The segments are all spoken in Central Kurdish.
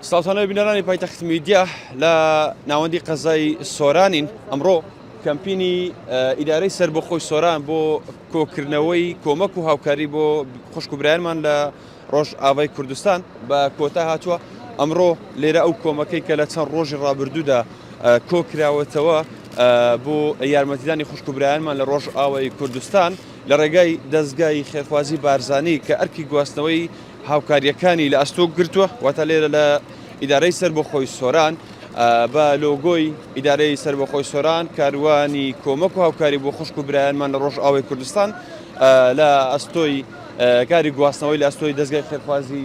سڵاوتان لێ بینەرانی پایتەخت میدیا لە ناوەندی قەزای سۆرانین ئەمڕۆ کەمپینی ئیدارەی سەربەخۆی سۆران بۆ کۆکردنەوەی کۆمەک و هاوکاری بۆ خوشک و برایانمان لە ڕۆژ ئاوای کوردستان بە کۆتا هاتووە ئەمڕۆ لێرە ئەو کۆمەکەی کە لە چەند ڕۆژی ڕابردوودا کۆکراوەتەوە بۆ یارمەتیدانی خوشک و برایانمان لە ڕۆژ ئاوای کوردستان لە ڕێگای دەستگای خێرخوازی بارزانی کە ئەرکی گواستنەوەی هاوکارییەکانی لە ئەستۆ گرتووە، واتە لێرە لە ئیدارەی سەربەخۆی سۆران بە لۆگۆی ئیدارەی سەربەخۆی سۆران کاروانی کۆمەک و هاوکاری بۆ خوشک و برایانمان لە ڕۆژئاوای کوردستان لە ئەستۆی کاری گواستنەوەی لە ئەستۆی دەزگای خێرخوازی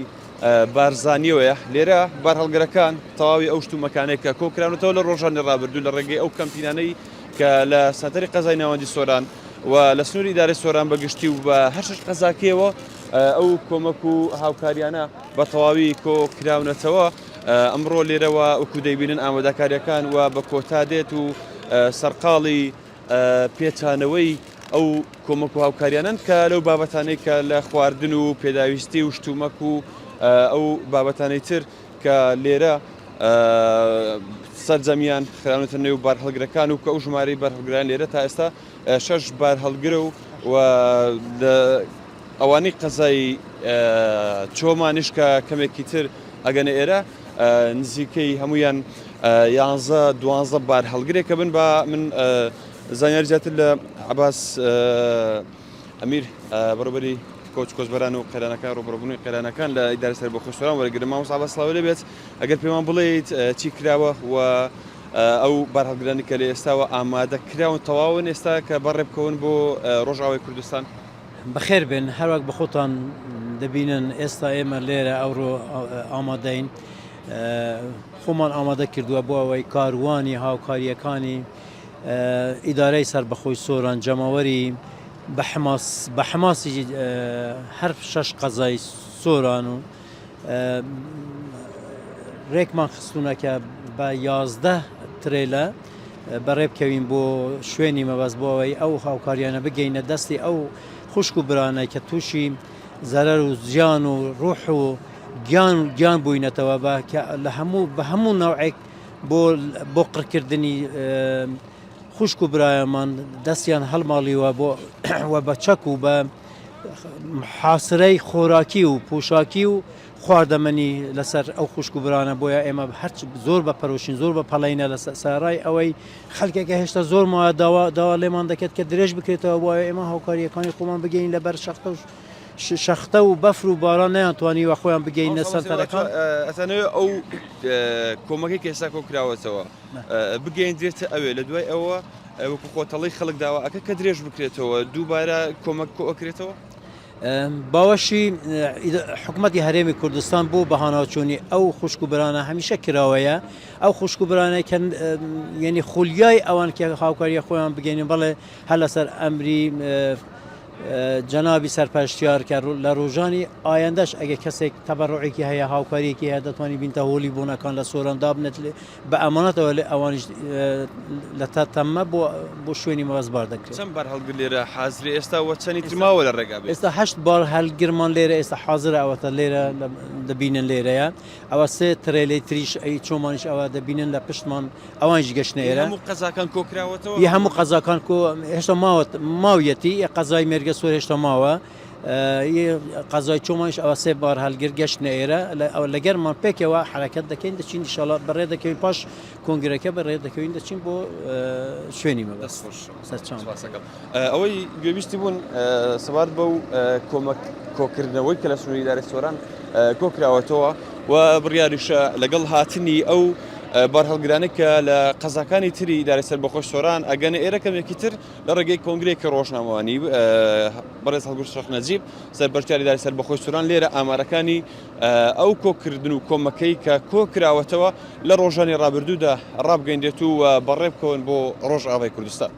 بارزانیەوەیە لێرە بارهەڵگرەکان تەواوی ئەو شتومەکانەی کە کۆکراونەتەوە لە ڕۆژانی ڕابردوو لە ڕێگەی ئەو کەمپینانەی کە لە سەنتەری قەزای ناوەندی سۆران و لە سنووری ئیدارەی سۆران بە گشتی و بە هەر شەش قەزاکەیەوە ئەو کۆمەک و هاوکاریانە بە تەواوی کۆ کراونەتەوە ئەمڕۆ لێرەوە وەکو دەیبینن ئامادەکاریەکان و بە کۆتا دێت و سەرقاڵی پێچانەوەی ئەو کۆمەک و هاوکاریانن کە لەو بابەتانەی کە لە خواردن و پێداویستی و شتومەک و ئەو بابەتانەی تر کە لێرە سەرجەمیان خراونەتە نێو بارهەڵگرەکان و کە ئەو ژمارەی بارهەڵگران لێرە تا ئێستا شەش بارهەڵگرە و و ئەوانەی قەزای چۆمانیش کە کەمێکی تر ئەگەنە ئێرە نزیکەی هەمویان یانزە دوانزە بار هەڵگرێکە بن بە من زانیاری زیاتر لە عباس ئەمیر بەڕێوەبەری کۆچ کۆچبەران و قەیرانەکان ڕووبەڕووبوونەوەی قەیرانەکان لە ئیدارەی سەربەخۆی سۆران وەرگرن. مامۆستا عەباس سڵاوی لێ بێت، ئەگەر پێمان بڵێیت چی کراوە و ئەو بارهەڵگرانەی کە لە ئێستاوە ئامادە کراون تەواون ئێستا کە بەڕێ بکەون بۆ ڕۆژئاوای کوردستان؟ بەخێر بێن، هەروەک بە خۆتان دەبینن ئێستا ئێمە لێرە ئەوڕۆ ئامادەین خۆمان ئامادە کردووە بۆ ئەوەی کاروانی هاوکارییەکانی ئیدارەی سەربەخۆی سۆران جەماوەری بە حەماس بە حەماسی هەر شەش قەزای سۆران و ڕێکمان خستونە کە بە 11 ترێلە بەڕێ بکەوین بۆ شوێنی مەبەست بۆ ئەوەی ئەو هاوکاریانە بگەینە دەستی ئەو خوشک و برانە کە تووشی زەرەر و زیان و ڕوح و گیان گیان بووینەتەوە بە لە هەموو بە هەموو ناوێک بۆ بۆ قڕکردنی خوشک و برایانمان دەستیان هەڵماڵیوە بۆ و بە چەک و بە حاسرەی خۆراکی و پۆشاکی و خواردەمەنی لەسەر ئەو خوشک و برانە بۆیە ئێمە هەرچ زۆر بە پەرۆشین زۆر بە پەڵینە لە سەرای ئەوەی خەلکێکە هێشتا زۆر ماوە داوا داوا لێمان دەکرێت کە درێژ بکرێتەوە بۆ ئێمە هاوکاریەکانی خۆمان بگەین لە بەر شەختە و شەختە و بەفر و باران نەیانتوانیوە خۆیان بگەینە سەنتەرەکان. ئەتانەوێت ئەو کۆمەکەی کە ئێستا کۆکراوەتەوە بگەیەندرێتە ئەوێ لە دوای ئەوە وەکو خۆتەڵی خەڵک داوا ئەکە کە درێژ بکرێتەوە دووبارە کۆمەک کۆ ئەکرێتەوە؟ باوەشی حکومەتی هەرێمی کوردستان بۆ بەهاناچوونی ئەو خوشک و برانە هەمیشە کراوەیە ئەو خوشک و برانەی کە یعنی خولیای ئەوان کە هاوکاریە خۆیان بگەینن بەڵێ هەر لەسەر ئەمری جەنابی سەرپەرشتیار کە لە ڕۆژانی ئایندەش ئەگەر کەسێک تەبەڕوعێکی هەیە هاوکاریەکی هەیە دەتوانانی بینتە هۆلی بۆنەکان لە سۆران دابنێت بە ئەمانەتەوە لێ ئەوانیش لە تا تەممە بۆ بۆ شوێنی مەبەست بار دەکرێت. چەند بار هەڵگر لێرە حازرە ئێستا و چەنی تر ماوە لە ڕێگا بێت؟ ئێستا هەشت بار هەلگرمان لێرە ئێستا حازرە ئەوەتە لێرە دەبینن لێرەیە ئەوە سێ ترێلەی تریش ئەی چۆمانیش ئەوە دەبینن لە پشتمان ئەوانیش گەشتنە ئێرە. هەموو قەزاکان کۆکراوەتەوە؟ ی هەموو قەزاکان کۆ هێشتا ماوە ماویەتی ی قەزای مێرگەسۆر هێشتا ماوە ی قەزای چۆمانیش ئەوە سێ بار هەلگر گەشتنە ئێرە لەگەرمان پێکەوە حرەکەت دەکەین دەچین ئیشەڵا بەڕێ دەکەوین پاش کۆنگرەکە بەڕێ دەکەوین دەچین بۆ شوێنی مەبەست. سەرچاو. سپاسەکەم. ئەوەی گوێبیستی بوون سەبارەت بەو کۆمەک کۆکردنەوەی کە لە سنووری ئیدارەی سۆران کۆکراوەتەوە و بڕیاریشە لەگەڵ هاتنی ئەو بارهەڵگرانەی کە لە قەزاکانی تری ئیدارەی سەربەخۆی سۆران ئەگەنە ئێرە کەمێکی تر لە ڕێگەی کۆنگرێکی ڕۆژنامەوانی بەڕێز هەڵگورد شەخ نەجیب سەرپەرشتیاری ئیدارەی سەربەخۆی سۆران لێرە ئامارەکانی ئەو کۆکردن و کۆمەکەی کە کۆکراوەتەوە لە ڕۆژانی ڕابردوودا ڕابگەیندێت و بەڕێ بکەون بۆ ڕۆژئاوای کوردستان.